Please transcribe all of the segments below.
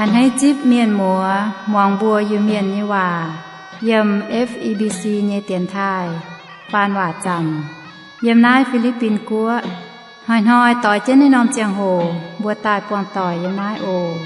Hneiv zipv mienh muoz muangx mbuo Iu-Mienh nyei waac yiem F E B C nyei dienx taaih faan waac zaamc yiem naaiv Fi^li^bin Guoqv. Hnoi-hnoi doix jienv naaiv norm ziangh hoc mbuo daaih buangh doic yiem naaiv oc.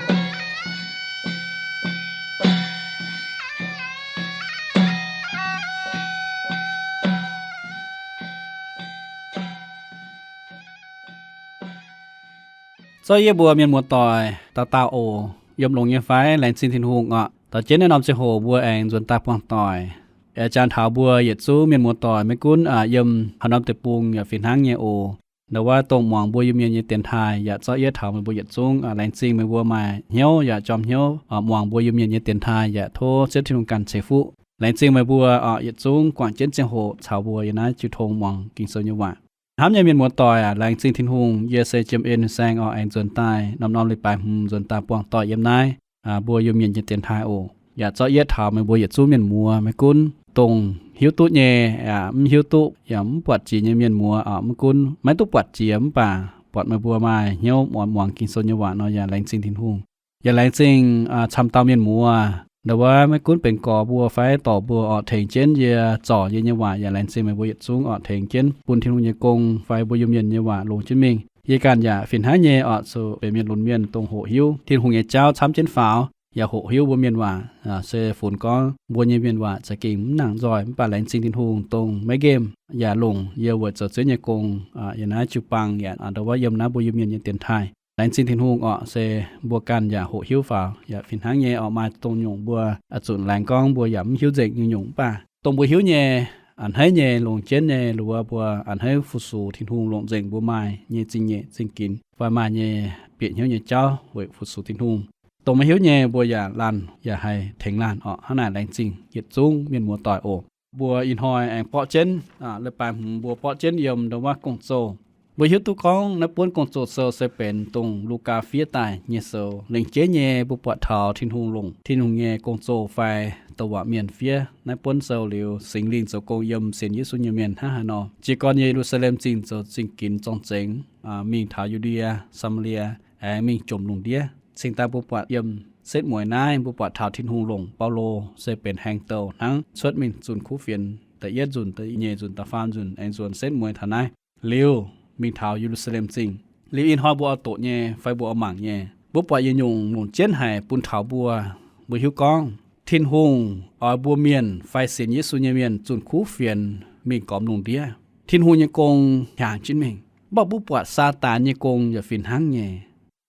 Zorqv yie mbuo mienh muoz-doic dauh dauh oc. Yiem longx nyei fai? Laengz zingh Tin-Hungh oc. Doix jienv naaiv norm ziangh hoc mbuo aengx nzuonx daaih buangh doic. Aa, jangx taux mbuo yietc zungv mienh muoz-doic maiv gunv yiem haaix norm deic-bung yaac fih hnangv nyei oc. Ndau wuov dongh muangx mbuo Iu-Mienh nyei dienx taaih yaac zorqv yietv taux meih mbuo yietc zungv. Laengz zingh meih mbuo maaih hnyouv yaac jorm hnyouv muangx mbuo Iu-Mienh nyei dienx taaih yaac tov Ziouv Tin-Hungh ganh ceix fuqv. Laengz zingh meih mbuo oc, yietc zungv guangc jienv ziangh hoc caux mbuo yiem naaiv jiu tong muangx Ging-Sou nyei waac. Hnamv nyei mienh muoz-doic aac, laengz zingh Tin-Hungh. Yie se Jiem En Saeng oc, aengx nzuonx daaih norm-norm leiz-baaix hmz nzuonx daaih buangh doic yiem naaiv mbuo Iu-Mienh nyei dienx taaih oc. Yaac zorqv yietv taux meih mbuo yietc zungv mienh muoz, maiv gunv dongh hiuv duqv nyei, mv hiuv duqv yaac mv buatc jiex nyei mienh muoz oc, maiv gunv maiv duqv buatc jiex mv baac buatc meih mbuo maaih hnyouv muangx Ging-Sou nyei waac nor yaac laengz zingh Tin-Hungh. Yaac laengz zingh camv dauh mienh muoz, ndau wuov maiv gunv benx gorx mbuo fai dorc mbuo oc, tengx jienv yie zorc yie nyei waac. Yaac laengz zingh meih mbuo yietc zungv oc, tengx jienv bun Tin-Hungh nyei gong fai mbuo Iu-Mienh nyei waac longx jienv mingh. Yie ganh yaac fih hnangv nyei oc, zuqc benx mienh lunx mienh dongh hoqc hiuv Tin-Hungh nyei jauv camv jienv faaux, yaac hoqc hiuv mbuo mienh waac. Se funx gorngv mbuo nyei mienh waac za'gengh mv nangc nzoih, mv baac laengz zingh Tin-Hungh dongh maiv nqemh yaac longc yie weic zoux Ziouv nyei gong yiem naaiv jiu-baang yaac ndau wuov yiem naaiv mbuo Iu-Mienh nyei dienx taaih. Laengz zingh Tin-Hungh oc, se mbuo ganh yaac hoqc hiuv faaux. Yaac fih hnangv nyei oc, maaih dongh nyungc mbuo zuqc laengz gorngv mbuo yaac mv hiuv nzengc nyungc-nyungc, mv baac dongh mbuo hiuv nyei, a'hneiv nyei, longc jienv nyei, wuov mbuo a'hneiv fu-sux Tin-Hungh longc nzengc mbuo maaih nyei zingh nyeic zingh ginx fai maaih nyei bieqc hnyouv nyei jauv weic fu-sux Tin-Hungh. Dongh maiv hiuv nyei mbuo yaac laanh yaac haih tengx laanh oc. Hnangv naaic laengz zingh yietc zungv mienh muoz-doic oc. Mbuo ih hnoi aengx borqv jienv, leiz-baaix hmz mbuo borqv jienv yiem ndau wuov Gong-Zoh. Mbuo hiuv duqv gorngv naaiv buonv Gong-Zoh sou se benx dongh Lugaa fiev daaih nyei sou. Lengc jeiv nyei mbuo buatc taux Tin-Hungh longc Tin-Hungh nyei gong-zoh fai douc waac mienh fiev naaiv buonv sou liuz, Singx Lingh zoux gong yiem sienx Yesu nyei mienh hnangv haaix nor. Jiez gorn Ye^lu^saa^lem Zingh zoux zingh ginx zorng-zengx, mingh taux Yu^ndie, Saa^maa^lie, aengx mingh jomc lungh ndiev. Cingx daaih mbuo buatc yiem setv mueiz naaiv, mbuo buatc taux Tin-Hungh longc Baulo se benx haeng douh hnangv cuotv mingh zunh kuv fienx da'yietv nzunc, da'nyeic nzunc, da'faam nzunc, aengx nzuonx setv mueiz taux naaiv liuz, mingh taux Ye^lu^saa^lem Zingh. Liuz ih hnoi mbuo oix doqc nyei fai mbuo oix mangc nyei, mbuo buatc yietc nyungc longc jienv haic bun taux mbuo. Mbuo hiuv gorngv Tin-Hungh oix mbuo mienh fai sienx Yesu nyei mienh zunh kuv fienx mingh gormx lungh ndiev, Tin-Hungh nyei gong hiaangx jienv mingh. Mv baac mbuo buatc Saadaan nyei gong yaac fih hnangv nyei.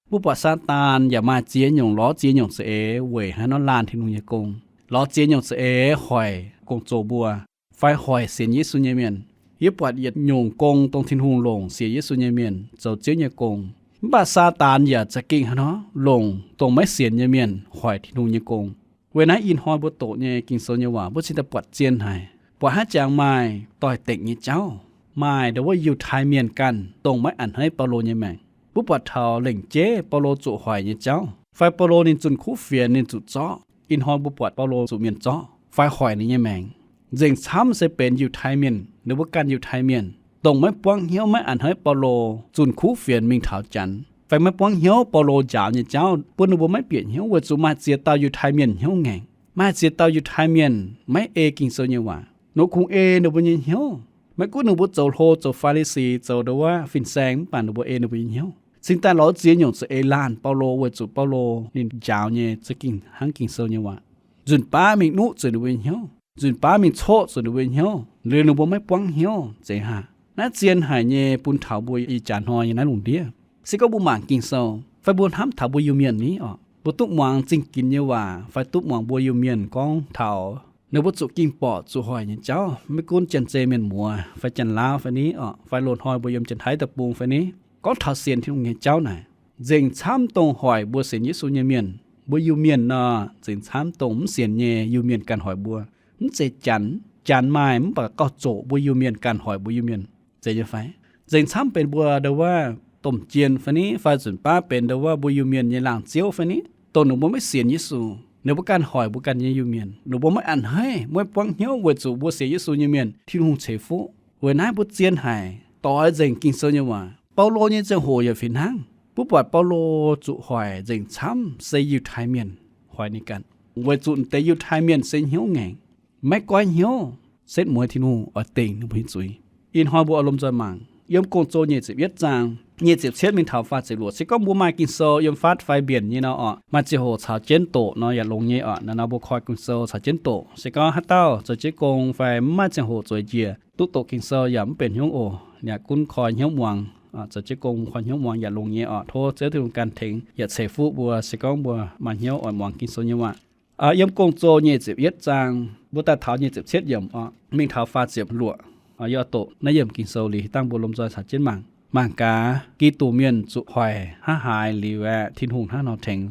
Mbuo buatc Saadaan yaac maaih ziex nyungc, lorz ziex nyungc za'eix weic haaix nor laanh Tin-Hungh nyei gong, lorz ziex nyungc za'eix hoic gong-zoh mbuo fai hoic sienx Yesu nyei mienh. Yie buatc yietc nyungc gong dongh Tin-Hungh longc sienx Yesu nyei mienh zoux Ziouv nyei gong. Mv baac Saadaan yaac za'gengh haaix nor longc dongh maiv sienx nyei mienh hoic Tin-Hungh nyei gong. Weic naaiv ih hnoi mbuo doqc nyei Ging-Sou nyei waac mbuo cingx daaih buatc zien haic. Buatc haaix jangx maaih doix-dekc nyei jauv, maaih ndau wuov Yiutai Mienh ganh dongh maiv a'hneiv Baulo nyei maengc. Mbuo buatc taux lengc jeiv Baulo zuqc hoic nyei jauv, fai Baulo ninh zunh kuv fienx ninh zuqc zorqv. Ih hnoi mbuo buatc Baulo zuqc mienh zorqv fai hoic ninh nyei maengc. Nzengc camv se benx Yiutai Mienh, ninh mbuo ganh Yiutai Mienh, dongh maiv buangv hnyouv maiv a'hneiv Baulo zunh kuv fienx mingh taux Janx, fai maiv buangv hnyouv Baulo njaaux nyei jauv bun ninh mbuo maiv bieqc hnyouv weic zuqc maaih ziex dauh Yiutai Mienh hnyouv ngaengc. Maaih ziex dauh Yiutai Mienh maiv ei Ging-Sou nyei waac. Ninh mbuo kungx ei ninh mbuo nyei hnyouv. Maiv gunv ninh mbuo zoux hlo, zoux Faa^li^si, zoux ndau wuov fin-saeng, mv baac ninh mbuo ei ninh mbuo nyei hnyouv. Cingx daaih lorz ziex nyungc za'eix laanh Baulo weic zuqc Baulo ninh njaaux nyei za'gengh hnangv Ging-Sou nyei waac. Nzunc baav mingh nuqv zuqc ninh mbuo nyei hnyouv, nzunc baav mingh coqv zuqc ninh mbuo nyei hnyouv, liuz ninh mbuo maiv buangv hnyouv. Zeiz haaix? Naaiv zien haic nyei bun taux mbuo ih jaax hnoi nyei naaiv lungh ndiev. Se gorngv mbuo mangc Ging-Sou fai mbuo hnamv taux mbuo Iu-Mienh ni oc, mbuo duqv muangx zingh ginx nyei waac fai duqv muangx mbuo Iu-Mienh gorngv taux ninh mbuo zuqc ging borqc, zuqc hoic nyei jauv, maiv gunv Janx-Zei Mienh muoz fai Janx-Laauv fai ni oc, fai loz-hnoi mbuo yiem Janx-Taiv deic-bung fai ni, gorngv taux sienx Tin-Hungh nyei jauv naaic, nzengc camv dongh hoic mbuo sienx Yesu nyei mienh, mbuo Iu-Mienh nor, nzengc camv dongh mv sienx nyei Iu-Mienh ganh hoic mbuo. Mv zeiz Janx, Janx maaih mv baac gauh zoqc mbuo Iu-Mienh ganh hoic mbuo Iu-Mienh. Zeiz nyei fai? Nzengc camv benx mbuo ndau wuov domh jien fai ni, fai nzunc baav benx ndau wuov mbuo Iu-Mienh nyei laangz ziouv fai ni, dongh ninh mbuo maiv sienx Yesu, ninh mbuo ganh hoic mbuo ganh nyei Iu-Mienh, ninh mbuo maiv a'hneiv, maiv buangv hnyouv weic zuqc mbuo sienx Yesu nyei mienh Tin-Hungh ceix fuqv. Weic naaiv mbuo zien haic, doix nzengc Ging-Sou nyei waac. Baulo nyei ziangh hoc yaac fih hnangv. Mbuo buatc Baulo zuqc hoic nzengc camv se Yiutai Mienh hoic ninh ganh, weic zuqc deix Yiutai Mienh se hnyouv ngaengc, maiv goiv hnyouv, setv mueiz Tin-Hungh oix dingc ninh mbuo nyei zuiz. Ih hnoi mbuo oix lomh nzoih mangc yiem Gong-Zoh nyic ziepc yietv zaang nyic ziepc cietv mingh taux faah ziepc luoqc. Se gorngv mbuo maaih Ging-Sou yiem faatv fai mbienc nyei nor orqc, maaih ziangh hoc caux jienv doqc nor yaac longx nyei orqc. Naaiv nor mbuo koi Ging-Sou caux jienv doqc. Se gorngv haaix dauh zoux jienv gong fai mv maaih ziangh hoc zueiz njiec duqv doqc Ging-Sou yaac mv benx hnyouv oc. Yaac gunv koi hnyouv muangx, zoux jienv gong koi hnyouv muangx yaac longx nyei orqc. Tov Ziouv Tin-Hungh ganh tengx yaac ceix fuqv mbuo se gorngv mbuo maaih hnyouv oix muangx Ging-Sou nyei waac. Yiem Gong-Zoh nyic ziepc yietv zaang, mbuo daaih taux nyic ziepc cietv yiemc orqc, mingh taux faah ziepc luoqc. Yie doqc naaiv yiemc Ging-Sou liuz, dangh mbuo lomh nzoih caux jienv mangc. Mangc gaax, Giduc Mienh zuqc hoic hnangv haaix liuz aeqv, Tin-Hungh hnangv nor tengx.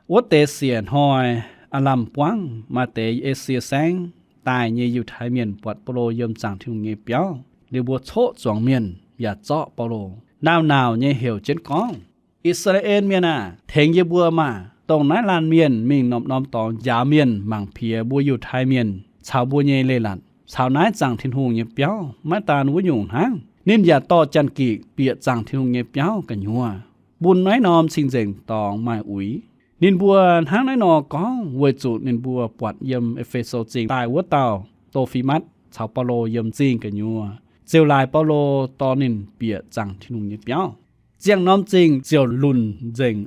Wuov deix siec hnoi aav lamh buangv, maaih deix Esie Saengv daaih nyei Yiutai Mienh buatc Baulo yiem zaangc Tin-Hungh nyei biauv. Liuz mbuo coqv zuangx mienh yaac zorqv Baulo, nauc-nauc nyei heuc jienv gorngv, I^saa^laa^en Mienh aah! Tengx yie mbuo maah! Dongh naaiv laanh mienh mingh norm-norm dorngx njaaux mienh mangc piex mbuo Yiutai Mienh caux mbuo nyei leiz-latc caux naaiv zaangc Tin-Hungh nyei biauv. Maiv daan wuov nyungc hnangv, ninh yaac dorh Janx-Gikc bieqc zaangc Tin-Hungh nyei biauv gu'nyuoz, bun naaiv norm cing-nzengc dorngx maaih uix. Ninh mbuo hnangv naaiv nor gorngv weic zuqc ninh mbuo buatc yiem E^fe^so Zingh daaih wuov dauh Do^fi^matv caux Baulo yiem zingh gu'nyuoz ziouc laaix Baulo dorh ninh bieqc zaangc Tin-Hungh nyei biauv. Ziangh norm zingh ziouc lunc nzengc,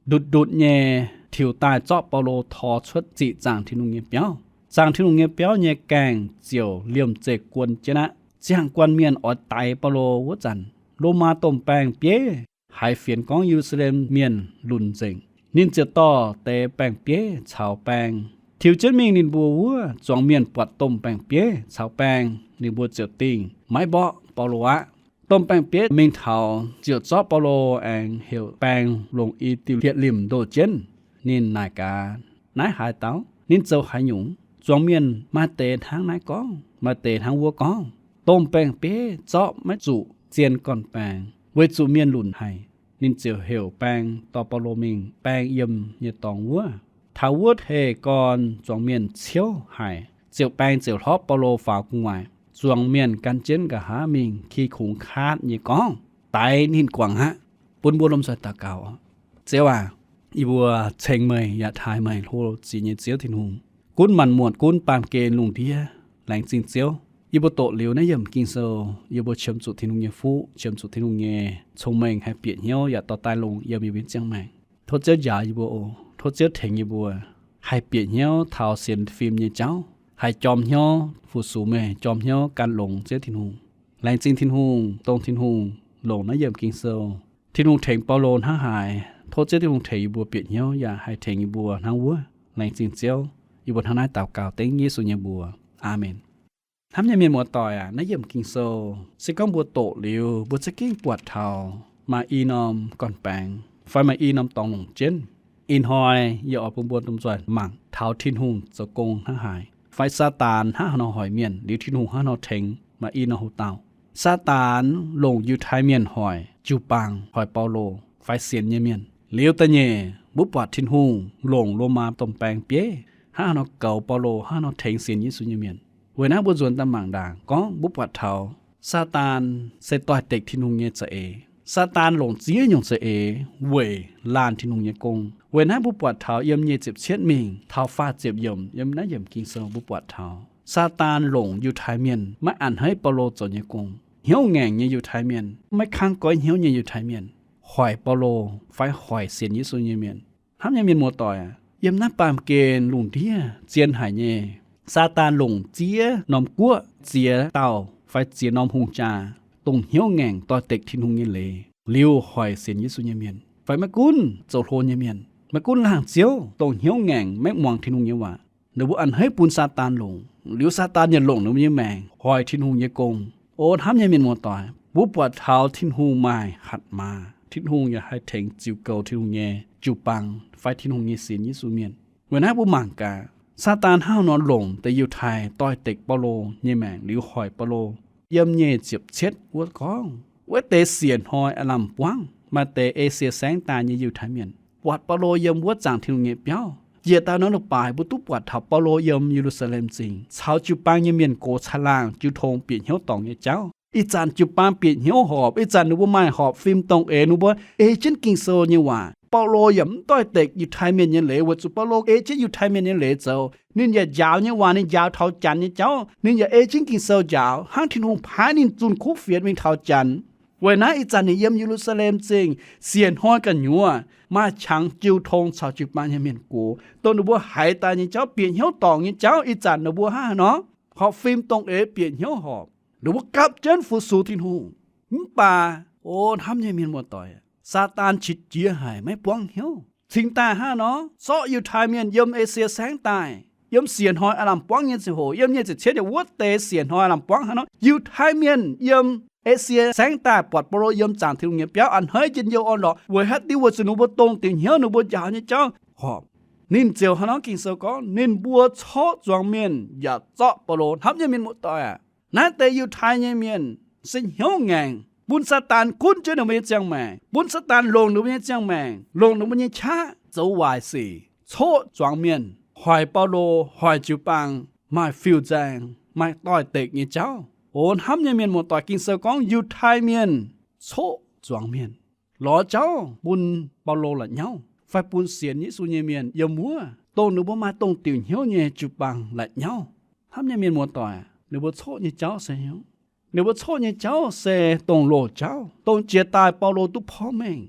ndutc-ndutc nyei tiux daaih zorqv Baulo tor cuotv ziqc zaangc Tin-Hungh nyei biauv. Zaangc Tin-Hungh nyei biauv nyei gaengh ziouc liemh zeih guon jienv aqv. Ziangh guanh mienh oix daix Baulo wuov zanc, Lomaa domh baeng-bieiv haiz fienx gorngv Ye^lu^saa^lem Mienh lunc nzengc. Ninh ziouc dorh deix baeng-bieiv caux baeng tiux jienv mingh ninh mbuo wuov. Zuangx mienh buatc domh baeng-bieiv caux baeng, ninh mbuo ziouc dingh maiv mborqv Baulo aqv. Domh baeng-bieiv mingh taux ziouc zorqv Baulo aengx heuc baeng longc i diuh hlieqv-limc ndoh jienv. Ninh naaic gaax, Naaiv haaix dauh? Ninh zoux haaix nyungc? Zuangx mienh maaih deix hnangv naaiv gorngv, maaih deix hnangv wuov gorngv. Domh baeng-bieiv zorqv maiv zuqc zien gorn-baeng weic zuqc mienh lunc haic. Ninh ziouc heuc baeng dorh Baulo mingh baeng yiem nyei dorngx wuov. Taux wuov heh gorn zuangx mienh ciouv haic, ziouc baeng ziouc hlorpv Baulo faaux gu'nguaaic. Zuangx mienh gan jienv nqa'haav mingh ki kungx kaatv nyei gorngv, Daix ninh guangc aqv. Bun mbuo lomh nzoih daux gaux. Ziouv aac, yie mbuo ceng meih yaac taaih meih, hlo ziex nyei Ziouv Tin-Hungh, gunv maanc muotc, gunv baamh gen lungh ndiev. Laengz zingh Ziouv, yie mbuo doqc liuz naaiv yiemc Ging-Sou, yie mbuo qiemx zuqc Tin-Hungh nyei fuqv, qiemx zuqc Tin-Hungh nyei cong-mengh haih bieqc hnyouv yaac dorh daaih longc yiem yie mbuo nyei ziangh maengc. Tov Ziouv njaaux yie mbuo oc. Tov Ziouv tengx yie mbuo haih bieqc hnyouv taux sienx fim nyei jauv, haih jorm hnyouv fu-sux meih, jorm hnyouv gan longx Ziouv Tin-Hungh. Laengz zingh Tin-Hungh, dongh Tin-Hungh longc naaiv yiemc Ging-Sou. Tin-Hungh tengx Baulo hnangv haaix, tov Ziouv Tin-Hungh tengx yie mbuo bieqc hnyouv yaac haih tengx yie mbuo hnangv wuov. Laengz zingh Ziouv. Yie mbuo hnangv naaiv daux gaux dengv Yesu nyei mbuox. Aamen. Hnamv nyei mienh muoz-doic aac, naaiv yiemc Ging-Sou se gorngv mbuo doqc liuz, mbuo za'gengh buatc taux maaih i norm gorn-baengx fai maaih i norm dorngx longc jienv. Ih hnoi yie oix bun mbuo lomh nzoih mangc taux Tin-Hungh zoux gong hnangv haaix, fai Saadaan hnangv haaix nor hoic mienh, liuz Tin-Hungh hnangv haaix nor tengx maaih i norm hoc-dauh. Saadaan longc Yiutai Mienh hoic jiu-baang, hoic Baulo, fai sienx nyei mienh. Liuz da'nyeic, mbuo buatc Tin-Hungh longc Lomaa domh baeng-bieiv hnangv haaix nor goux Baulo, hnangv haaix nor tengx sienx Yesu nyei mienh. Weic naaiv mbuo nzuonx daaih mangc ndaangc gorngv mbuo buatc taux Saadaan se doix-dekc Tin-Hungh nyei za'eix. Saadaan longc ziex nyungc za'eix weic laanh Tin-Hungh nyei gong. Weic naaiv mbuo buatc taux yiem nyic ziepc cietv mingh taux faah ziepc yiemc yiem naaiv yiemc Ging-Sou mbuo buatc taux Saadaan longc Yiutai Mienh maiv a'hneiv Baulo zoux nyei gong. Hnyouv ngaengc nyei Yiutai Mienh, maiv kangv goiv hnyouv nyei Yiutai Mienh, hoic Baulo fai hoic sienx Yesu nyei mienh. Hnamv nyei mienh muoz-doic aac, yiem naaiv baamh gen lungh ndiev zien haic nyei. Saadaan longc ziex norm guoqv, ziex dauh fai ziex norm hungh jaa, dongh hnyouv ngaengc doix-dekc Tin-Hungh nyei leiz, liuz hoic sienx Yesu nyei mienh. Fai maiv gunv zoux hlo nyei mienh, maiv gunv laangh ziouv, dongh hnyouv ngaengc maiv muangx Tin-Hungh nyei waac, ninh mbuo a'hneiv bun Saadaan longc, liuz Saadaan yaac longc ninh mbuo nyei maengc hoic Tin-Hungh nyei gong. O hnamv nyei mienh muoz-doic, mbuo buatc taux Tin-Hungh maaih hatc maaz, Tin-Hungh yaac haih tengx ziux goux Tin-Hungh nyei jiu-baang fai Tin-Hungh nyei sienx Yesu mienh. Weic naaiv mbuo mangc gaax, Saadaan hnangv haaix nor longc deix Yiutai doix-dekc Baulo nyei maengc liuz hoic Baulo. Yiem nyic ziepc cietv wuov gorngv, wuov deix siec hnoi aav lamh buangv, maaih deix Esie Saengv daaih nyei Yiutai Mienh buatc Baulo yiem wuov zaangc Tin-Hungh nyei biauv. Njiec daaih norm leiz-baaix mbuo duqv buatc taux Baulo yiem Ye^lu^saa^lem Zingh caux jiu-baang nyei mienh gox caangh laangh jiu tong bieqc hnyouv dorngc nyei jauv. Ih zanc jiu-baang bieqc hnyouv horpc, ih zanc ninh mbuo maaih horpc fim dongh eix, ninh mbuo ei jienv Ging-Sou nyei waac. Baulo yaac mv doix-dekc Yiutai Mienh nyei leiz, weic zuqc Baulo ei jienv Yiutai Mienh nyei leiz zoux. Ninh yaac njaaux nyei waac ninh njaaux taux Janx nyei jauv. Ninh yaac ei jienv Ging-Sou njaaux hnangv Tin-Hungh paaiv ninh zunh kuv fienx mingh taux Janx. Weic naaiv ih zanc ninh yiem Ye^lu^saa^lem Zingh siec hnoi gu'nyuoz maaih qangx jiu tong caux jiu-baang nyei mienh gox, dongh ninh mbuo haiz daaih nyei jauv, bieqc hnyouv dorngc nyei jauv. Ih zanc ninh mbuo hnangv haaix nor? Horpc fim dongh eix bieqc hnyouv horpc. Ninh mbuo gapv jienv fu-sux Tin-Hungh. Mv baac, o hnamv nyei mienh muoz-doic, Saadaan qiex jiez haic, maiv buangv hnyouv. Cingx daaih hnangv haaix nor? Zorqv Yiutai Mienh yiem Esie Saengv daaih, yiem siec hnoi aav lamh buangv nyei ziangh hoc, yiem nyic ziepc cietv wuov deix siec hnoi aav lamh buangv hnangv nor, Yiutai Mienh yiem Esie Saengv daaih buatc Baulo yiem zaangc Tin-Hungh nyei biauv a'hneiv njien-youh orn-lorqc. Weic haaix diuc? Weic zuqc ninh mbuo dongh diuc hnyouv ninh mbuo njaaux nyei jauv horpc. Ninh ziouc hnangv haaix nor? Ging-Sou gorngv ninh mbuo coqv zuangx mienh yaac zorqv Baulo. Hnamv nyei mienh muoz-doic aac, naaiv deix Yiutai nyei mienh se hnyouv ngaengc, bun Saadaan gunv jienv ninh mbuo nyei ziangh maengc, bun Saadaan longc ninh mbuo nyei ziangh maengc, longc ninh mbuo nyei qaqv zoux waaic sic, coqv zuangx mienh, hoic Baulo, hoic jiu-baang maaih fiuv-nzaeng, maaih doix-dekc nyei jauv. O hnamv nyei mienh muoz-doic, Ging-Sou gorngv Yiutai Mienh coqv zuangx mienh lorz jauv bun Baulo la'nyauv, fai bun sienx Yesu nyei mienh yiem wuov, dongh ninh mbuo maaih dongh diuc hnyouv nyei jiu-baang la'nyauv. Hnamv nyei mienh muoz-doic, ninh mbuo coqv nyei jauv se hnyouv. Ninh mbuo coqv nyei jauv se dongh loz-jauv, dongh jiex daaih Baulo duqv porv mengh.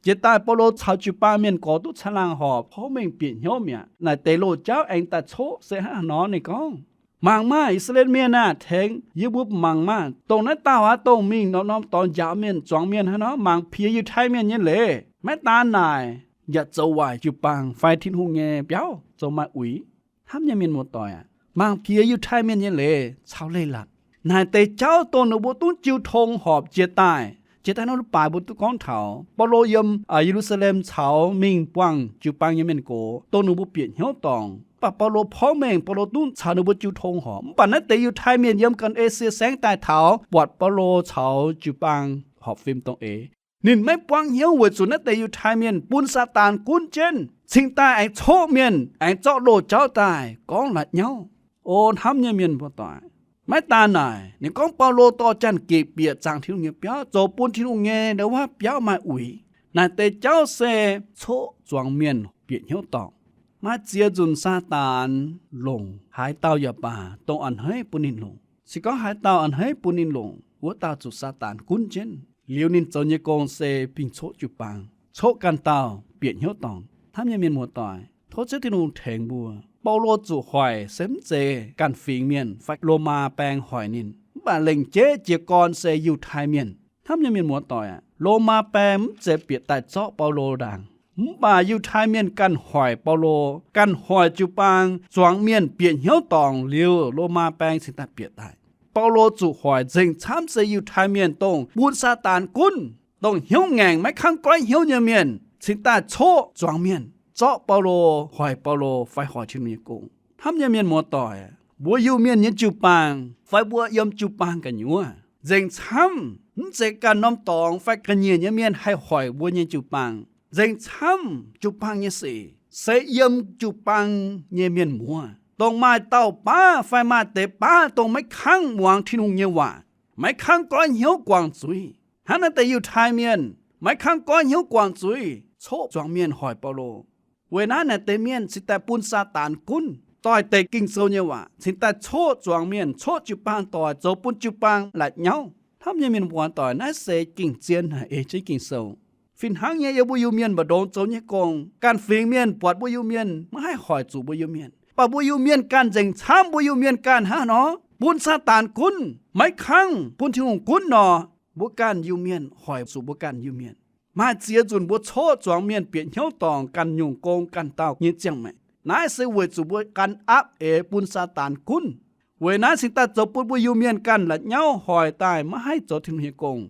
Jiex daaih Baulo caux jiu-baang mienh gorx duqv caangh laangh horpc, porv mengh bieqc hnyouv mi'aqv. Naaic deix loz-jauv aengx daaih coqv se hnangv haaix nor? Ninh gorngv, mangc maah! I^saa^laa^en Mienh aah! Tengx yie mbuo mangc maah! Dongh naaiv dauh aqv, dongh mingh norm-norm dorngx njaaux mienh, zuangx mienh hnangv haaix nor, mangc piex Yiutai Mienh nyei leiz. Maiv daan naaic, yaac zoux waaic jiu-baang fai Tin-Hungh nyei biauv, zoux maaih uix. Hnamv nyei mienh muoz-doic aac, mangc piex Yiutai Mienh nyei leiz caux leiz-latc. Naaic deix jauv dongh ninh mbuo duqv jiu tong horpc jiex daaih. Jiex daaih nor, baaix mbuo duqv gorngv taux Baulo yiem Ye^lu^saa^lem caux mingh buangh jiu-baang nyei mienh gox, dongh ninh mbuo bieqc hnyouv dorngc. Mv baac Baulo porv mengh, Baulo duqv caux ninh mbuo jiu tong horpc. Mv baac naaiv deix Yiutai Mienh yiem ganh Esie Saengv daaih taux, buatc Baulo caux jiu-baang horpc fim dongh eix, ninh maiv buangv hnyouv, weic zuqc naaiv deix Yiutai Mienh bun Saadaan gunv jienv, cingx daaih aengx coqv mienh, aengx zorqv loz-jauv daaih gorngv la'nyauv. O hnamv nyei mienh muoz-doic, maiv daan naaic, ninh gorngv Baulo dorh Janx-Gikc bieqc zaangc Tin-Hungh nyei biauv, zoux bun Tin-Hungh nyei ndau wuov biauv maaih uix. Naaic deix jauv se coqv zuangx mienh bieqc hnyouv dorngc. Maaih ziex nzunc Saadaan longc haaix dauh yaac baac dongh a'hneiv bun ninh longc. Se gorngv haaix dauh a'hneiv bun ninh longc, wuov dauh zuqc Saadaan gunv jienv. Liuz ninh zoux nyei gong se bingx coqv jiu-baang, coqv ganh dauh bieqc hnyouv dorngc. Hnamv nyei mienh muoz-doic, tov Ziouv Tin-Hungh tengx mbuo. Baulo zuqc hoic se mv zeiz ganh fingx mienh fai Lomaa baeng hoic ninh, mv baac lengc jeiv jiez gorn se Yiutai Mienh. Hnamv nyei mienh muoz-doic aac, Lomaa baeng mv zeiz bieqc daaih zorqv Baulo ndaangc, mv baac Yiutai Mienh ganh hoic Baulo, ganh hoic jiu-baang zuangx mienh bieqc hnyouv dorngc liuz, Lomaa baeng cingx daaih bieqc daaih. Baulo zuqc hoic nzengc camv se Yiutai Mienh dongh bun Saadaan gunv, dongh hnyouv ngaengc, maiv kangv goiv hnyouv nyei mienh cingx daaih coqv zuangx mienh, zorqv Baulo, hoic Baulo fai hoic Tin-Hungh nyei gong. Hnamv nyei mienh muoz-doic, mbuo Iu-Mienh nyei jiu-baang fai mbuo yiem jiu-baang gu'nyuoz, nzengc camv mv zeiz ganh norm dorngx fai ga'nyiec nyei mienh haih hoic mbuo nyei jiu-baang. Nzengc camv jiu-baang nyei sic se yiem jiu-baang nyei mienh muoz, dongh maaih dauh baav fai maaih deix baav dongh maiv kangv muangx Tin-Hungh nyei waac, maiv kangv goiv hnyouv guangc zuiz. Hnangv naaiv deix Yiutai Mienh maiv kangv goiv hnyouv guangc zuiz, coqv zuangx mienh hoic Baulo. Weic naaiv naaic deix mienh cingx daaih bun Saadaan gunv, doix-dekc Ging-Sou nyei waac, cingx daaih coqv zuangx mienh, coqv jiu-baang doic, zoux bun jiu-baang la'nyauv. Hnamv nyei mienh muoz-doic, naaiv se gengh zien haic, ei jienv Ging-Sou. Fih hnangv nyei, yiem mbuo Iu-Mienh mbu'ndongx zoux nyei gong, ganh fingx mienh buatc mbuo Iu-Mienh maiv haih hoic zuqc mbuo Iu-Mienh, mv baac mbuo Iu-Mienh ganh nzengc camv, mbuo Iu-Mienh ganh hnangv nor bun Saadaan gunv, maiv kangv bun Tin-Hungh gunv nor, mbuo ganh Iu-Mienh hoic zuqc mbuo ganh Iu-Mienh. Maaih ziex nzunc mbuo coqv zuangx mienh bieqc hnyouv dorngc ganh nyungc gong ganh dauh nyei ziangh maengc. Naaiv se weic zuqc mbuo gan aapv eix bun Saadaan gunv. Weic naaiv cingx daaih zoux bun mbuo Iu-Mienh ganh la'nyauv hoic daaih maiv haih zoux Tin-Hungh nyei gong.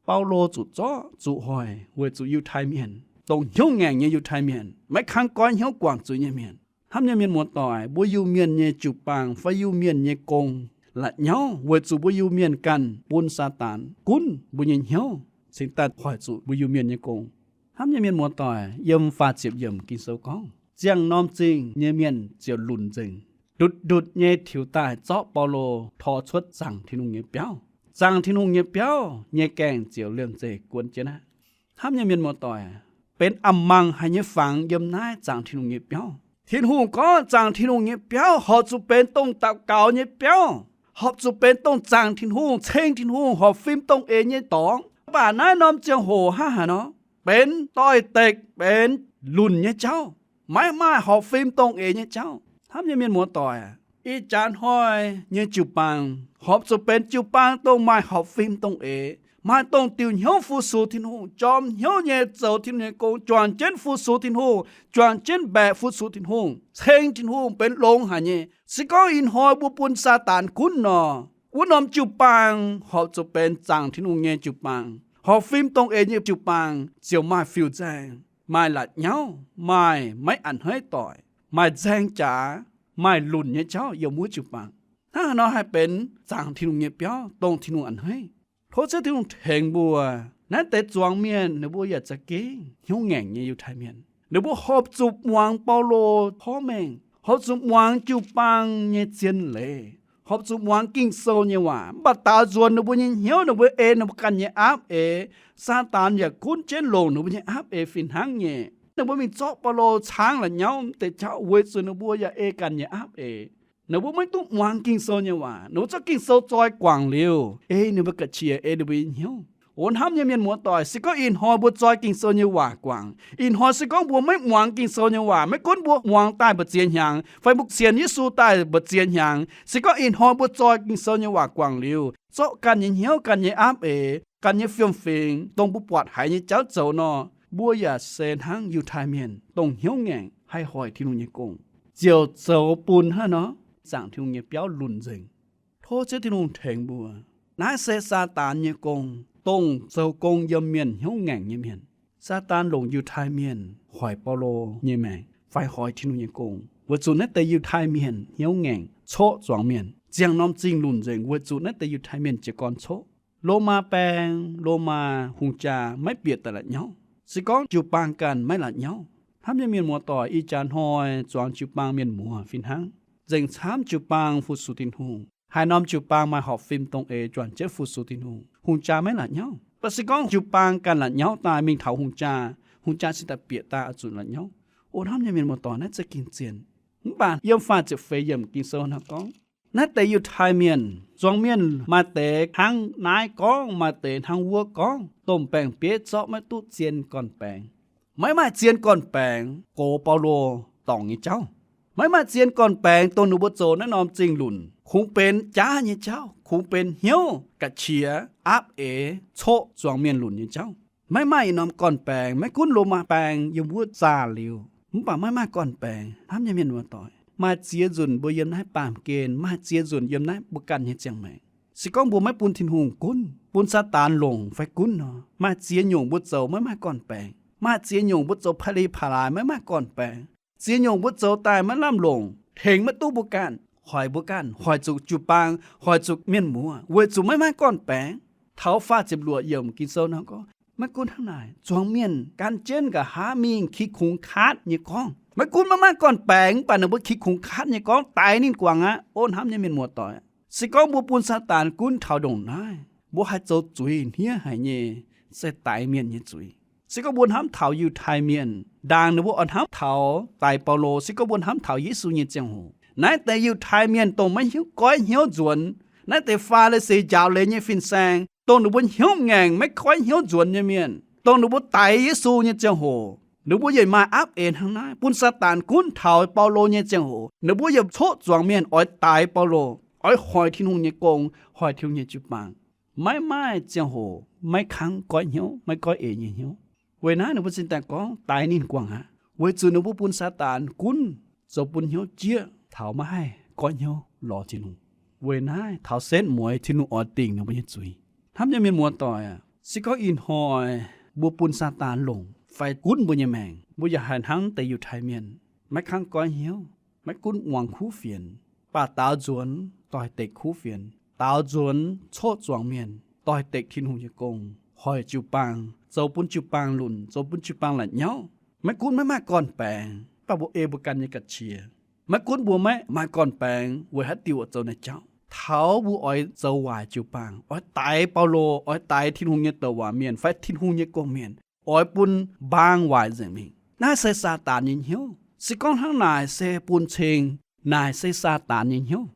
Baulo zuqc zorqv zuqc hoic weic zuqc Yiutai Mienh, dongh hnyouv ngaengc nyei Yiutai Mienh, maiv kangv goiv hnyouv guangc zuiz nyei mienh. Hnamv nyei mienh muoz-doic, mbuo Iu-Mienh nyei jiu-baang fai Iu-Mienh nyei gong la'nyauv weic zuqc mbuo Iu-Mienh ganh bun Saadaan gunv mbuo nyei hnyouv, cingx daaih hoic zuqc mbuo Iu-Mienh nyei gong. Hnamv nyei mienh muoz-doic, yiem faah ziepc yiemc Ging-Sou gorngv, ziangh norm zingh nyei mienh ziouc lunc nzengc, ndutc-ndutc nyei tiux daaih zorqv Baulo tor cuotv zaangc Tin-Hungh nyei biauv. zaangc Tin-Hungh nyei biauv nyei gaengh ziouc liemh zeih guon jienv aqv. Hnamv nyei mienh muoz-doic, benx a'mangc haic nyei fangx yiem naaiv zaangc Tin-Hungh nyei biauv. Tin-Hungh gorngv zaangc Tin-Hungh nyei biauv horpc zuqc benx dongh daux gaux nyei biauv, horpc zuqc benx dongh zaangc Tin-Hungh, ceng Tin-Hungh, horpc fim dongh eix nyei dorngx. Mv baac naaiv norm ziangh hoc hnangv haaix nor? Benx doix-dekc, benx lunc nyei jauv, maiv maaih horpc fim dongh eix nyei jauv. Hnamv nyei mienh muoz-doic, ih jaax hnoi nyei jiu-baang horpc zuqc benx jiu-baang dongh maaih horpc fim dongh eix, maaih dongh diuc hnyouv fu-sux Tin-Hungh, jorm hnyouv nyei zoux Tin-Hungh nyei gong, juangc jienv fu-sux Tin-Hungh, juangc jienv mbaeqc fu-sux Tin-Hungh, ceng Tin-Hungh, benx longx haic nyei. Se gorngv ih hnoi mbuo bun Saadaan gunv nor, wuov norm jiu-baang horpc zuqc benx zaangc Tin-Hungh nyei jiu-baang, horpc fim dongh eix nyei jiu-baang ziouc maaih fiuv-nzaeng, maaih la'nyauv, maaih maiv a'hneiv doic, maaih nzaeng jaax, maaih lunc nyei jauv yiem wuov jiu-baang. Hnangv haaix nor haih benx zaangc Tin-Hungh nyei biauv dongh Tin-Hungh a'hneiv? Tov Ziouv Tin-Hungh tengx mbuo. Naaiv deix zuangx mienh ninh mbuo yaac za'gengh hnyouv ngaengc nyei Yiutai Mienh. Ninh mbuo horpc zuqc muangx Baulo porv mengh, horpc zuqc muangx jiu-baang nyei zien leiz, horpc zuqc muangx Ging-Sou nyei waac. Mv baac daaux nzuonx ninh mbuo nyei hnyouv, ninh mbuo ei ninh mbuo ganh nyei aapv eix, Saadaan yaac gunv jienv longc ninh mbuo nyei aapv eix fih hnangv nyei. Ninh mbuo mingh zorqv Baulo caangv la'nyauv deix jauv weic zuqc ninh mbuo yaac ei ganh nyei aapv eix. Ninh mbuo maiv duqv muangx Ging-Sou nyei waac. Ninh mbuo zorqv Ging-Sou zoi guangc liuz, ei ninh mbuo ga'qiex, ei ninh mbuo nyei hnyouv. O hnamv nyei mienh muoz-doic, se gorngv ih hnoi mbuo zoi Ging-Sou nyei waac guangc, ih hnoi se gorngv mbuo maiv muangx Ging-Sou nyei waac, maiv gunv mbuo muangx daaih mbu'ziex hnyangx fai mbuo sienx Yesu daaih mbu'ziex hnyangx, se gorngv ih hnoi mbuo zoi Ging-Sou nyei waac guangc liuz, zorqv ganh nyei hnyouv, ganh nyei aapv eix, ganh nyei fiem-fingx, dongh mbuo buatc haiz nyei jauv zoux nor, mbuo yaac se hnangv Yiutai Mienh dongh hnyouv ngaengc haih hoic Tin-Hungh nyei gong, ziouc zoux bun hnangv nor zaangc Tin-Hungh nyei biauv lunc nzengc. Tov Ziouv Tin-Hungh tengx mbuo. Naaiv se Saadaan nyei gong, dongh zoux gong yiem mienh hnyouv ngaengc nyei mienh. Saadaan longc Yiutai Mienh hoic Baulo nyei maengc fai hoic Tin-Hungh nyei gong, weic zuqc naaiv deix Yiutai Mienh hnyouv ngaengc, coqv zuangx mienh, ziangh norm zingh lunc nzengc weic zuqc naaiv deix Yiutai Mienh jiez gorn coqv. Lomaa baeng, Lomaa hungh jaa maiv bieqc daaih la'nyauv. Se gorngv jiu-baang ganh maiv la'nyauv. Hnamv nyei mienh muoz-doic, ih jaax hnoi zuangx jiu-baang mienh muoz fih hnangv. Nzengc camv jiu-baang fu-sux Tin-Hungh. Haaix norm jiu-baang maaih horpc fim dongh eix juangc jienv fu-sux Tin-Hungh, hungh jaa maiv la'nyauv. Mv baac se gorngv jiu-baang ganh la'nyauv daaih mingh taux hungh jaa, hungh jaa cingx daaih bieqc daaih oix zuqc la'nyauv. O hnamv nyei mienh muoz-doic, naaiv za'gengh zien. Mv baac yiem faah ziepc feix yiemc Ging-Sou nor gorngv, naaiv deix Yiutai Mienh, zuangx mienh maaih deix hnangv naaiv gorngv, maaih deix hnangv wuov gorngv, domh baeng-bieiv zorqv maiv duqv zien gorn-baengx. Maiv maaih zien gorn-baengx gox Baulo dorngc nyei jauv. Maiv maaih zien gorn-baengx dongh ninh mbuo zoux naaiv norm zingh lunc kungx benx jaav nyei jauv, kungx benx hnyouv ga'qiex, aapv eix, coqv zuangx mienh lunc nyei jauv. Maiv maaih ih norm gorn-baengx. Maiv gunv Lomaa baeng yiem wuov zaah liuz, mv baac maiv maaih gorn-baengx. Hnamv nyei mienh muoz-doic, maaih ziex nzunc mbuo yiem naaiv baamh gen, maaih ziex nzunc yiem naaiv mbuo ganh nyei ziangh maengc, se gorngv mbuo maiv bun Tin-Hungh gunv, bun Saadaan longc fai gunv nor, maaih ziex nyungc mbuo zoux maiv maaih gorn-baengx. Maaih ziex nyungc mbuo zoux pa'li pa'laaix maiv maaih gorn-baengx. Ziex nyungc mbuo zoux daaih maiv lamh longc, tengx maiv duqv mbuo ganh, hoic mbuo ganh, hoic zuqc jiu-baang, hoic zuqc mienh muoz, weic zuqc maiv maaih gorn-baengx. Taux faah ziepc luoqc yiemc Ging-Sou nor gorngv, maiv gunv hnangv naaic, zuangx mienh gan jienv nqa'haav mingh ki kungx kaatv nyei gorngv. Maiv gunv maiv maaih gorn-baengx, mv baac ninh mbuo ki kungx kaatv nyei gorngv daix ninh guangc aqv. O hnamv nyei mienh muoz-doic, se gorngv mbuo bun Saadaan gunv taux ndongc naaiv, mbuo haih zoux zuiz hniev haic nyei, se daix mienh nyei zuiz. Se gorngv mbuo hnamv taux Yiutai Mienh, ndaangc ninh mbuo oix hnamv taux daix Baulo, se gorngv mbuo hnamv taux Yesu nyei ziangh hoc, naaiv deix Yiutai Mienh dongh maiv hiuv goiv hnyouv nzuonx, naaiv deix Faa^li^si njaaux leiz nyei fin-saeng, dongh ninh mbuo hnyouv ngaengc maiv goiv hnyouv nzuonx nyei mienh, dongh ninh mbuo daix Yesu nyei ziangh hoc, ninh mbuo yietc maaih aapv eix hnangv naaiv. Bun Saadaan gunv taux Baulo nyei ziangh hoc, ninh mbuo yietc coqv zuangx mienh oix daix Baulo, oix hoic Tin-Hungh nyei gong, hoic Tin-Hungh nyei jiu-baang. Maiv maaih ziangh hoc maiv kangv goiv hnyouv, maiv goiv eix nyei hnyouv. Weic naaiv ninh mbuo cingx daaih gorngv daix ninh guangc aqv, weic zuqc ninh mbuo bun Saadaan gunv, zoux bun hnyouv jieqv, taux maiv haih goiv hnyouv lorz Tin-Hungh. Weic naaiv taux setv mueiz Tin-Hungh oix dingc ninh mbuo nyei zuiz. Hnamv nyei mienh muoz-doic aac, se gorngv ih hnoi mbuo bun Saadaan longc fai gunv mbuo nyei maengc, mbuo yaac haih hnangv deix Yiutai Mienh, maiv kangv goiv hnyouv, maiv gunv muangx kuv fienx, baac daaux nzuonx doix-dekc kuv fienx, daaux nzuonx coqv zuangx mienh, doix-dekc Tin-Hungh nyei gong, hoic jiu-baang, zoux bun jiu-baang lunc, zoux bun jiu-baang la'nyauv. Maiv gunv maiv maaih gorn-baengx, baac mbuo ei mbuo ganh nyei ga'qiex. Maiv gunv mbuo maiv maaih gorn-baengx weic haaix diuc zoux naaiv jauv. taux mbuo oix zoux waaic jiu-baang, oix daix Baulo, oix daix Tin-Hungh nyei douc waac mienh fai Tin-Hungh nyei gong-mienh, oix bun mbaang waaic nzengc mingh. Naaiv se Saadaan nyei hnyouv. Se gorngv hnangv naaic se bun cing, naaic se Saadaan nyei hnyouv.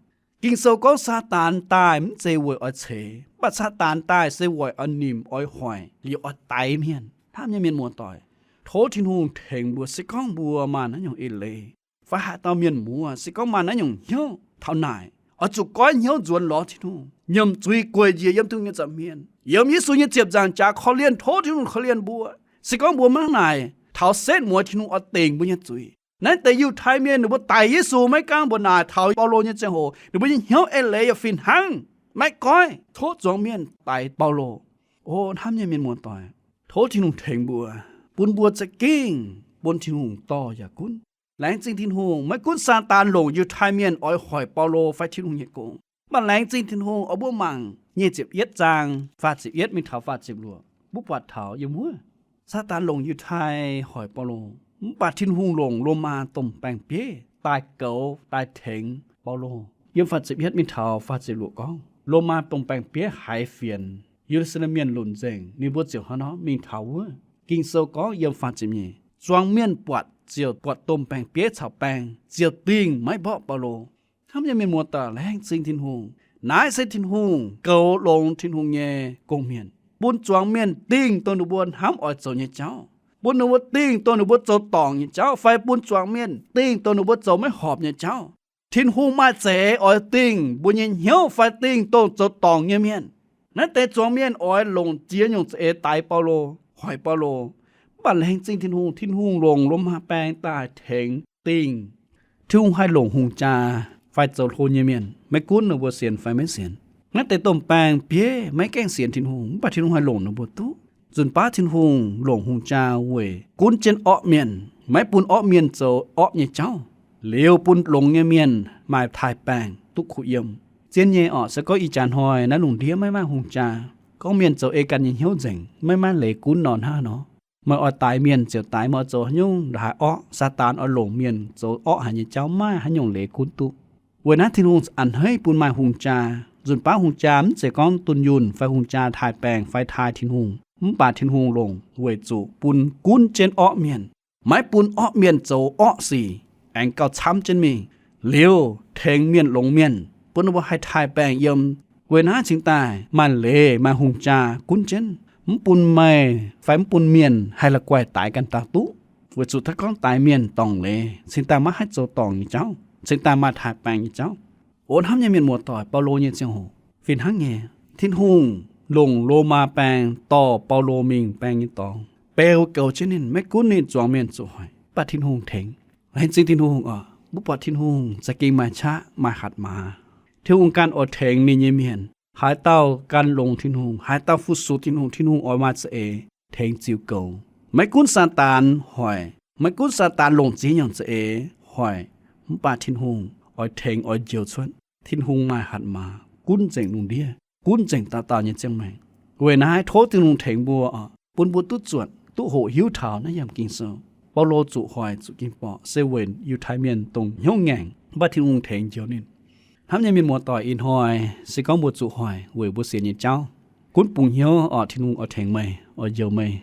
Ging-Sou gorngv Saadaan daaih mv zeiz weic oix ceix, mv baac Saadaan daaih se weic oix nimc oix hoic liuz oix daix mienh. Hnamv nyei mienh muoz-doic, tov Tin-Hungh tengx mbuo. Se gorngv mbuo maaih naaiv nyungc eix leiz, fai haaix dauh mienh muoz se gorngv maaih naaiv nyungc hnyouv taux naaic, oix zuqc goiv hnyouv nzuonx lorz Tin-Hungh, nyiemc zuiz gueic njiec yiem Tin-Hungh nyei nza'hmien, yiem Yesu nyei ziepc nzaangc jaax korv-lienh. Tov Tin-Hungh korv-lienh mbuo. Se gorngv mbuo maiv hnangv naaic, taux setv mueiz Tin-Hungh oix dingc mbuo nyei zuiz. Naaiv deix Yiutai Mienh ninh mbuo daix Yesu maiv gaengh mbuox naaic taux Baulo nyei ziangh hoc, ninh mbuo nyei hnyouv eix leiz yaac fih hnangv maiv goiv, tov zuangx mienh daix Baulo. O hnamv nyei mienh muoz-doic, tov Tin-Hungh tengx mbuo, bun mbuo za'gengh bun Tin-Hungh dorh yaac gunv. Laengz zingh Tin-Hungh, maiv gunv Saadaan longc Yiutai Mienh oix hoic Baulo fai Tin-Hungh nyei gong, mv baac laengz zingh Tin-Hungh, oix mbuo mangc nyic ziepc yietv zaang faah ziepc yietv mingh taux faah ziepc luoqc, mbuo buatc taux yiem wuov, Saadaan longc Yiutai hoic Baulo, mv baac Tin-Hungh longc Lomaa domh baeng-bieiv daaih goux daaih tengx Baulo. Yiem faah ziepc yietv mingh taux faah ziepc luoqc gorngv, Lomaa domh baeng-bieiv haiz fienx Ye^lu^saa^lem Mienh lunc nzengc, ninh mbuo ziouc hnangv nor mingh taux wuov. Ging-Sou gorngv yiem faah ziepc nyeic, zuangx mienh buatc ziouc buatc domh baeng-bieiv caux baeng, ziouc dingh maiv mborqv Baulo. Hnamv nyei mienh muoz-doic, laengz zingh Tin-Hungh. Naaiv se Tin-Hungh goux longx Tin-Hungh nyei gong-mienh, bun zuangx mienh dingh dongh ninh mbuo hnamv oix zoux nyei jauv, bun ninh mbuo dingh dongh ninh mbuo zoux dorngc nyei jauv, fai bun zuangx mienh dingh dongh ninh mbuo zoux maiv horpc nyei jauv. Tin-Hungh maaih za'eix oix dingh mbuo nyei hnyouv fai dingh dongh zoux dorngc nyei mienh. Naaiv deix zuangx mienh oix longc ziex nyungc za'eix daix Baulo, hoic Baulo. Mv baac laengz zingh Tin-Hungh, Tin-Hungh longc Lomaa baeng daaih tengx dingh. Tin-Hungh haih longc hungh jaa fai zoux hlo nyei mienh, maiv gunv ninh mbuo sienx fai maiv sienx. Naaiv deix domh baeng-bieiv maiv gaengh sienx Tin-Hungh, mv baac Tin-Hungh haih longc ninh mbuo duqv. Nzunc baav Tin-Hungh longc hungh jaa weic gunv jienv orqv mienh, maiv bun orqv mienh zoux orqv nyei jauv, liuz bun longx nyei mienh maaih taaih-baengh duqv kuh yiem. Zien nyei orqc, se gorngv ih jaax hnoi naaiv lungh ndiev maiv maaih hungh jaa, gorngv mienh zoux ei ganh nyei hnyouv nzengc, maiv maaih leiz gunv nor hnangv nor. Meih oix daix mienh ziouc daix, meih oix zoux haaix nyungc ndongc haaix orqv, Saadaan oix longc mienh zoux orqv haaix nyei jauv maiv maaih haaix nyungc leiz gunv duqv. Weic naaiv Tin-Hungh a'hneiv bun maaih hungh jaa. Nzunc baav hungh jaa mv zeiz gorngv dunh yunh fai hungh jaa taaih-baengh fai taaih Tin-Hungh, mv baac Tin-Hungh longc weic zuqc bun gunv jienv orqv mienh, maiv bun orqv mienh zoux orqv sic, aengx gauh camv jienv mingh, liuz tengx mienh longx mienh, bun ninh mbuo haih taaih-baengh yiem. Weic naaiv cingx daaih maaih leiz maaih hungh jaa gunv jienv, mv bun meih fai mv bun mienh haih la'guaih daix ganh dauh duqv. Weic zuqc taux gorngv daix mienh dorngc leiz, cingx daaih maiv haih zoux dorngc nyei jauv, cingx daaih maaih taaih-baengh nyei jauv. O hnamv nyei mienh muoz-doic, Baulo nyei ziangh hoc fih hnangv nyei. Tin-Hungh longc Lomaa baeng dorh Baulo mingh baeng nyei dorngx, beu goux jienv ninh, maiv gunv ninh zuangx mienh zuqc hoic, mv baac Tin-Hungh tengx. Laengz zingh Tin-Hungh oc. Mbuo buatc Tin-Hungh za'gengh maaih qaqv maaih hatc maaz. Tin-Hungh ganh oix tengx ninh nyei mienh. Haaix dauh gan longx Tin-Hungh, haaix dauh fu-sux Tin-Hungh, Tin-Hungh oix maaih za'eix tengx ziux goux. Maiv gunv Saadaan hoic, maiv gunv Saadaan longc ziex nyungc za'eix hoic, mv baac Tin-Hungh oix tengx oix njoux cuotv. Tin-Hungh maaih hatc maaz gunv nzengc lungh ndiev, gunv nzengc dauh dauh nyei ziangh maengc. Weic naaiv tov Tin-Hungh tengx mbuo oc, bun mbuo duqv zuotc duqv hoqc hiuv taux naaiv yiemc Ging-Sou. Baulo zuqc hoic zuqc ging-borqc se weic Yiutai Mienh dongh hnyouv ngaengc, mv baac Tin-Hungh tengx njoux ninh. Hnamv nyei mienh muoz-doic, ih hnoi se gorngv mbuo zuqc hoic weic mbuo sienx nyei jauv, gunv bungx hnyouv oc, Tin-Hungh oix tengx meih, oix njoux meih.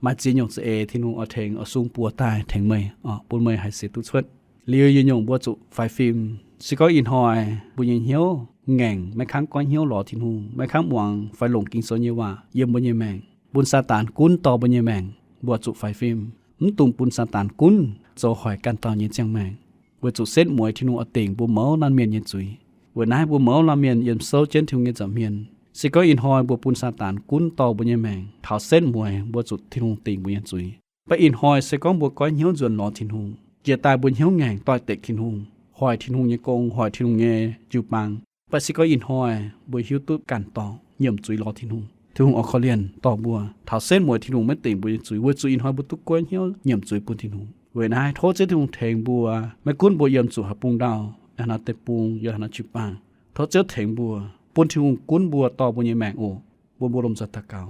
Maaih ziex nyungc za'eix Tin-Hungh oix tengx, oix sung buoz daaih tengx meih oc, bun meih haih sienx duqv cuotv. Liuz yietc nyungc mbuo zuqc faix fim. Se gorngv ih hnoi mbuo nyei hnyouv ngaengc, maiv kangv goiv hnyouv lorz Tin-Hungh, maiv kangv muangx fai longc Ging-Sou nyei waac yiem mbuo nyei maengc, bun Saadaan gunv dorh mbuo nyei maengc, mbuo zuqc faix fim, mv dungx bun Saadaan gunv zoux hoic ganh dauh nyei ziangh maengc. Weic zuqc setv mueiz Tin-Hungh oix dingc mbuo mouz laanh mienh nyei zuiz. Weic naaiv mbuo mouz laanh mienh yiem souv jienv Tin-Hungh nyei nza'hmien. Se gorngv ih hnoi mbuo bun Saadaan gunv dorh mbuo nyei maengc taux setv mueiz, mbuo zuqc Tin-Hungh dingc mbuo nyei zuiz. Mv baac ih hnoi se gorngv mbuo goiv hnyouv nzuonx lorz Tin-Hungh, jiex daaih mbuo hnyouv ngaengc doix-dekc Tin-Hungh, hoic Tin-Hungh nyei gong, hoic Tin-Hungh nyei jiu-baang, mv baac se gorngv ih hnoi mbuo hiuv duqv ganh dorngc nyiemc zuiz lorz Tin-Hungh, Tin-Hungh oix korv-lienh dorh mbuo taux setv mueiz Tin-Hungh maiv dingc mbuo nyei zuiz, weic zuqc ih hnoi mbuo duqv goiv hnyouv nyiemc zuiz bun Tin-Hungh. Weic naaiv tov Ziouv Tin-Hungh tengx mbuo, maiv gunv mbuo yiem zuqc haaix bung ndau, haaix norm deic-bung, yaac haaix norm jiu-baang, tov Ziouv tengx mbuo, bun Tin-Hungh gunv mbuo dorh mbuo nyei maengc oc. Mbuo, mbuo lomh nzoih daux gaux.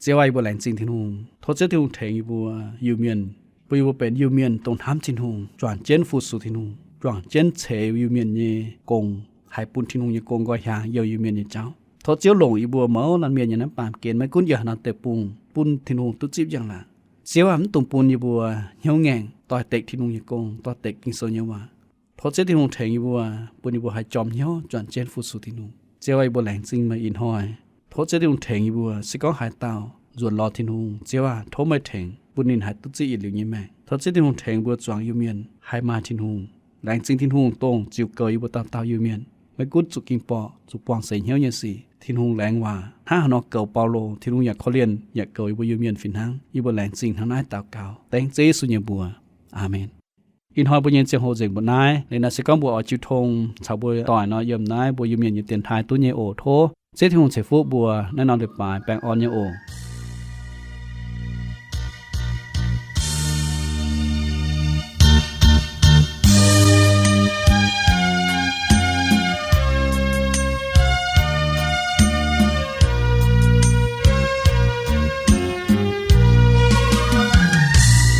Ziouv aac, yie mbuo laengz zingh Tin-Hungh. Tov Ziouv Tin-Hungh tengx yie mbuo Iu-Mienh, bun yie mbuo benx Iu-Mienh dongh hnamv Tin-Hungh, juangc jienv fu-sux Tin-Hungh, juangc jienv ceix Iu-Mienh nyei gong, haih bun Tin-Hungh nyei gong nqoi hiaangx youh Iu-Mienh nyei jauv. Tov Ziouv longc yie mbuo mouz laanh mienh nyei naaiv baamh gen maiv gunv yiem haaix norm deic-bung bun Tin-Hungh duqv zipv njang-laangc. Ziouv aah, mv dungx bun yie mbuo hnyouv ngaengc doix-dekc Tin-Hungh nyei gong, doix-dekc Ging-Sou nyei waac. Tov Ziouv Tin-Hungh tengx yie mbuo, bun yie mbuo haih jorm hnyouv juangc jienv fu-sux Tin-Hungh. Ziouv aah, yie mbuo laengz zingh meih ih hnoi. Tov Ziouv Tin-Hungh tengx yie mbuo, se gorngv haaix dauh nzuonx lorz Tin-Hungh, Ziouv aah, tov meih tengx bun ninh haih duqv zipv yietc liuz nyei maengc. Tov Ziouv Tin-Hungh tengx mbuo zuangx Iu-Mienh haih maaih Tin-Hungh. Laengz zingh Tin-Hungh dongh ziux goux yie mbuo dauh dauh Iu-Mienh, maiv gunv zuqc ging-borqc, zuqc buangh seix hnyouv nyei sic. Tin-Hungh laengz waac hnangv haaix nor goux Baulo, Tin-Hungh yaac korv-lienh yaac goux yie mbuo Iu-Mienh fih hnangv. Yie mbuo laengz zingh hnangv naaiv daux gaux dengv Ziouv Yesu nyei mbuox. Aamen. Ih hnoi mbuo nyei ziangh hoc nzengc mbuoqc naaiv. Liuz naaiv se gorngv mbuo oix jiu tong caux mbuo doic nor, yiem naaiv mbuo Iu-Mienh nyei dienx taaih duqv nyei oc. Tov Ziouv Tin-Hungh ceix fuqv mbuo naaiv norm leiz-baaix baengh orn nyei oc.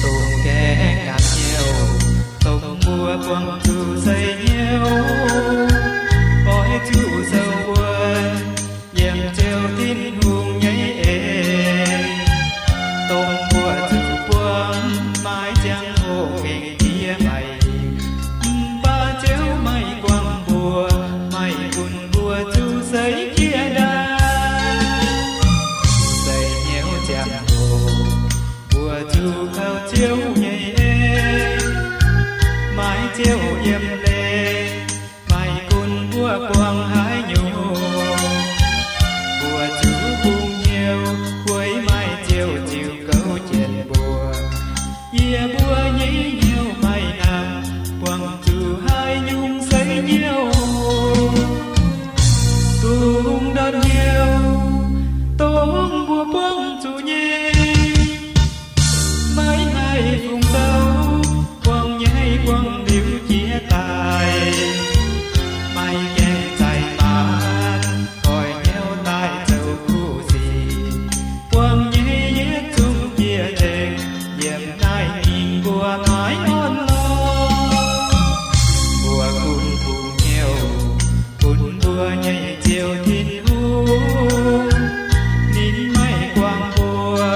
Dongh gaengh gapv hnyouv, dongh mbuo buangh zuqc seix hnyouv, oix zuqc sou wuonv yiem Ziouv Tin-Hungh nyei en. Dongh mbuo zuqc buangh maiv ziangh hoc gengh jiex maiv, mv baac Ziouv maiv guangc mbuo, maiv gunv mbuo zuqc seix jiex ndaangc. Seix hnyouv ziangh hoc, mbuo zuqc kaux Ziouv nyei en, maiv Ziouv yiem leiz, maiv gunv mbuo buangh haaix nyungc, mbuo zuqc bungx hnyouv weic maaih Ziouv ziux gouv jienv mbuo. Yie mbuo nyei hnyouv maiv hnamv buangh zuqc haaix nyungc seix hnyouv. Dongh ndortv hnyouv, dongh mbuo buangh zuqc nyei, maiv haih fungc douc, buangh nyei buangh liuz jiex daaih, maiv gaengh zaih maanc, goix hnyouv daaih zoux kuv sic. Buangh nyei yietc zungv jiex nzengc, yiem naaiv mingh mbuo maiv orn lorqc. Mbuo gunv bungx hnyouv bun mbuo nyei Ziouv Tin-Hungh, ninh maiv guangc mbuo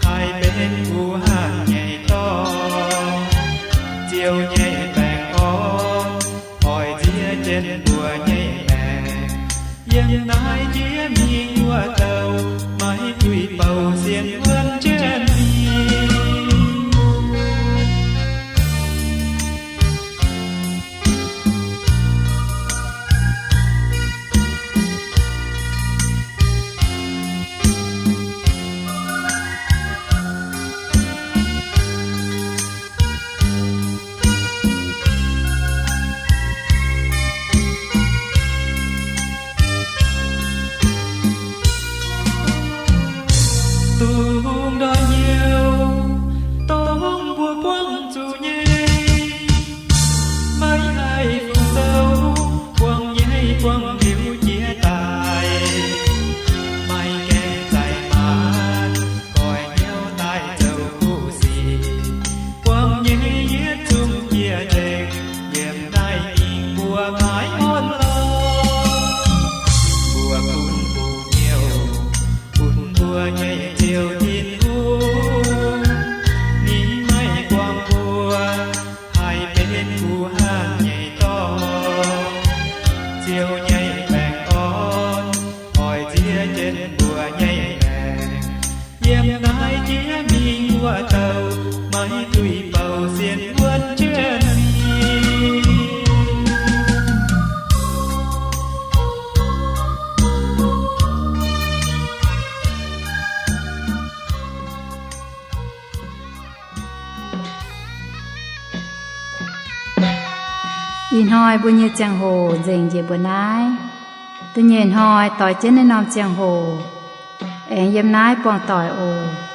haih benx kuv hangh nyei dorngx. Ziouv nyei baengh orn oix nziex jienv mbuo nyei maengc. Yiem naaiv jiex mingh wuov douh maiv duih bouh sienx wuonv jienv mingh. Dongh ndortv hnyouv, dongh mbuo buangh zuqc nyei, maiv haih fungc douc, buangh nyei buangh liuz jiex daaih, maiv gaengh zaih maanc, goix hnyouv daaih zoux kuv sic. Buangh nyei yietc zungv jiex nzengc, yiem naaiv mingh mbuo maiv orn lorqc. Mbuo gunv bungx hnyouv bun mbuo nyei Ziouv Tin-Hungh, ninh maiv guangc mbuo haih benx kuv hangh nyei dorngx. Ziouv nyei baengh orn oix nziex jienv mbuo nyei maengc. Yiem naaiv jiex mingh wuov douh maiv duih bouh sienx wuonv jienv mingh. Ih hnoi mbuo nyei ziangh hoc nzengc njiec mbuo naaiv. Da'nyeic hnoi doix jienv naaiv norm ziangh hoc, aengx yiem naaiv buangh doic oc.